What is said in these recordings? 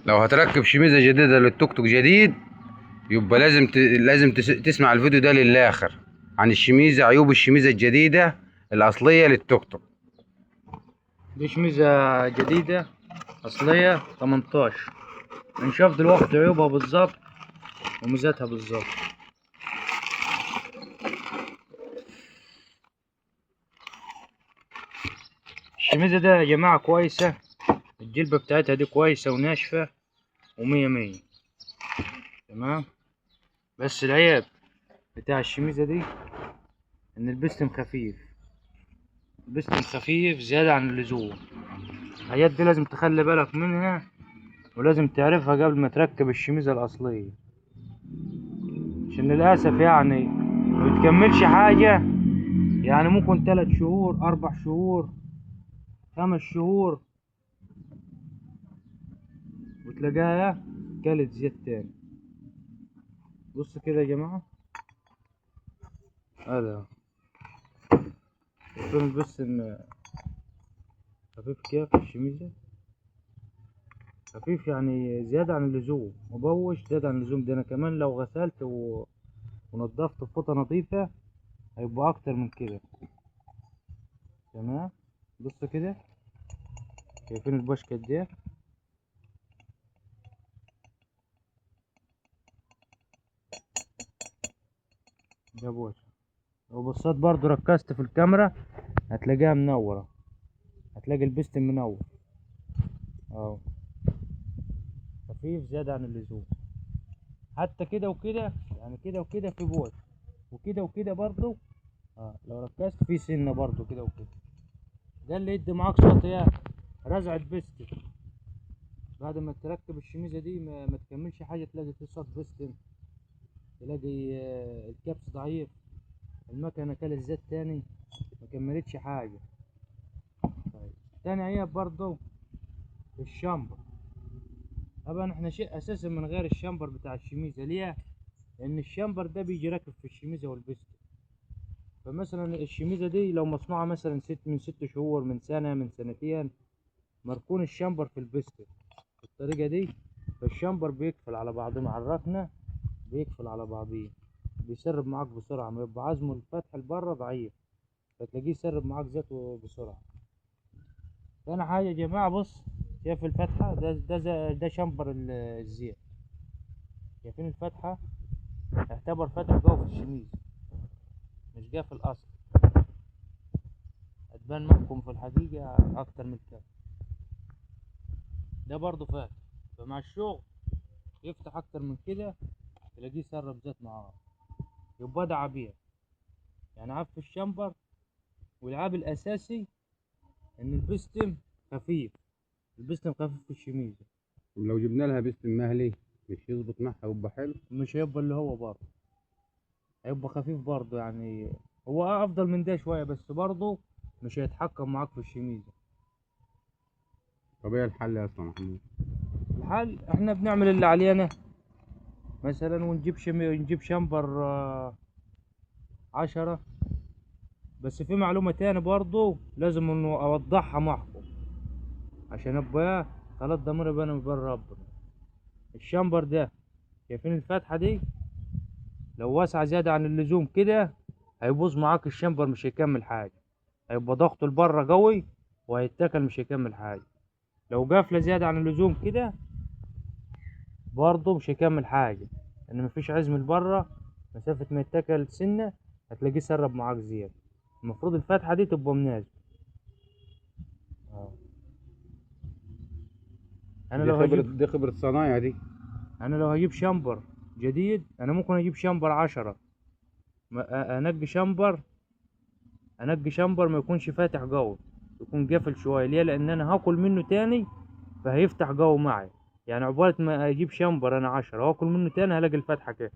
لو هتركب شميزة جديدة للتوك توك جديد يبقى لازم لازم تسمع الفيديو ده للآخر عن الشميزة، عيوب الشميزة الجديدة الأصلية للتوك توك. دي شميزة جديدة أصلية 18، نشوف دلوقتي عيوبها بالظبط وميزاتها بالظبط. الشميزة ده يا جماعة كويسة، الجلبة بتاعتها دي كويسة وناشفة ومية مية تمام. بس العيب بتاع الشميزة دي إن البستم خفيف، البستم خفيف زيادة عن اللزوم. الحاجات دي لازم تخلي بالك منها ولازم تعرفها قبل ما تركب الشميزة الأصلية، عشان للأسف يعني ما بتكملش حاجة، يعني ممكن 3 شهور 4 شهور 5 شهور وتلاقيها كلت زيت تاني. بص كده يا جماعة، هذا شايفين البستم خفيف كيف الشميزة، خفيف يعني زيادة عن اللزوم، مبوش زيادة عن اللزوم. ده انا كمان لو غسلت ونضفت بفوطة نظيفة هيبقى اكتر من كده. تمام، بص كده شايفين البوش قد ايه؟ ده بوش. لو بصيت برضو ركزت في الكاميرا هتلاقيها منورة، هتلاقي البستم منور اهو، خفيف زيادة عن اللزوم. حتى كده وكده، يعني كده وكده في بوش، وكده وكده برضو لو ركزت في سنة برضو كده وكده. ده اللي يدي معاك صوت ايه؟ رزعة بستم. بعد ما تركب الشميزة دي ما تكملش حاجة تلاقي في صوت بستم، تلاقي الكبس ضعيف، المكنة كلت زيت تاني، ما كملتش حاجة. طيب تاني عيب برضو الشامبر. طبعا احنا شيء اساسا من غير الشامبر بتاع الشميزة. ليه؟ لان الشامبر ده بيجي راكب في الشميزة والبستم. فمثلا الشميزة دي لو مصنوعة مثلا من 6 شهور، من سنة، من سنتين، مركون الشامبر في البستم بالطريقة دي، فالشامبر بيقفل على بعضه مع الركنة، بيقفل على بعضيه، بيسرب معاك بسرعة، ما يبقى عزمه الفتح لبره ضعيف، فتلاقيه يسرب معاك ذاته بسرعة. تاني حاجة يا جماعة، بص شايف الفتحة؟ ده شامبر الزيت، شايفين الفتحة؟ يعتبر فتح جوه في الشميز، مش جاي في الأصل. هتبان معكم في الحقيقة أكتر من كده. ده برضو فاتح، فمع الشغل يفتح أكتر من كده تلاقيه سرب زيت معاه. يبقى ده عبير، يعني عب في الشامبر. والعاب الأساسي إن البستم خفيف، البستم خفيف في الشميزة. لو جبنا لها بستم مهلي مش يظبط معها ويبقى حلو؟ مش هيبقى اللي هو برضه هيبقى خفيف برضه، يعني هو افضل من ده شويه، بس برضه مش هيتحكم معاك في الشميزه. طب ايه الحل يا اسطى محمود؟ الحل احنا بنعمل اللي علينا مثلا، ونجيب نجيب شامبر 10. بس في معلومه تاني برضه لازم انه اوضحها معكم عشان ابقى خلاص ضميري بيني وبين ربنا. الشامبر ده شايفين الفتحه دي؟ لو واسعه زياده عن اللزوم كده هيبوظ معاك الشامبر، مش هيكمل حاجه، هيبقى ضغطه لبره قوي وهيتاكل، مش هيكمل حاجه. لو قافله زياده عن اللزوم كده برضه مش هيكمل حاجه، لان مفيش عزم لبره، مسافه ما يتاكل سنه هتلاقيه سرب معاك زياده. المفروض الفتحه دي تبقى مناسبه. انا لو هجيب دي خبره صنايع دي. انا لو هجيب شامبر جديد، انا ممكن اجيب شامبر 10، انقي شامبر، انقي شامبر ما يكونش فاتح قوي، يكون قافل شويه. ليه؟ لان انا هاكل منه تاني فهيفتح قوي معي. يعني عقبال ما اجيب شامبر انا 10 واكل منه تاني هلاقي الفتحه كده.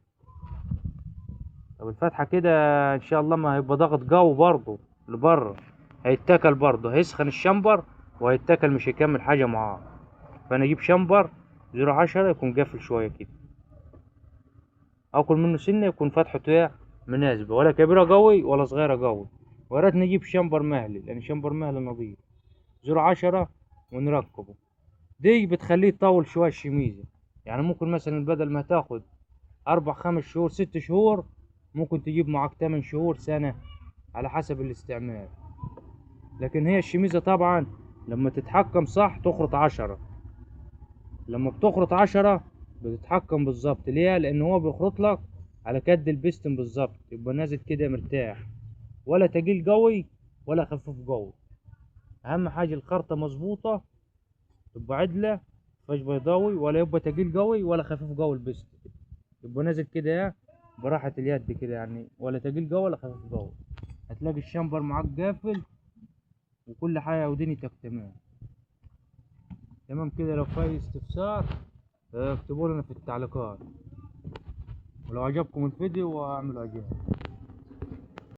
طب الفتحه كده ان شاء الله ما هيبقى ضغط قوي برضه لبره، هيتاكل برضه، هيسخن الشامبر وهيتاكل، مش هيكمل حاجه معاه. فانا اجيب شامبر 0.10 يكون قافل شويه كده، اكل منه سنه يكون فتحته ايه مناسبه، ولا كبيره قوي ولا صغيره قوي. ويا ريت نجيب شامبر مهلي، لان شامبر مهلي نظيف 0.10 ونركبه. دي بتخليه يطول شوية الشميزة. يعني ممكن مثلا بدل ما تاخد 4 5 شهور 6 شهور، ممكن تجيب معاك 8 شهور سنة على حسب الاستعمال. لكن هي الشميزة طبعا لما تتحكم صح تخرط 10، لما بتخرط 10 بتتحكم بالظبط. ليه؟ لان هو بيخرط لك على كد البستم بالظبط، يبقى نازل كده مرتاح، ولا تقيل قوي ولا خفيف قوي. اهم حاجة الخرطة مظبوطة، تبقى عدلة مفيهاش بيضاوي، ولا يبقى تقيل قوي ولا خفيف قوي. البستم يبقى نازل كده براحة اليد كده يعني، ولا تقيل قوي ولا خفيف قوي. هتلاقي الشمبر معاك قافل وكل حاجة ودنيتك تمام تمام كده. لو في اي استفسار اكتبوا لنا في التعليقات، ولو عجبكم الفيديو اعملوا اعجاب.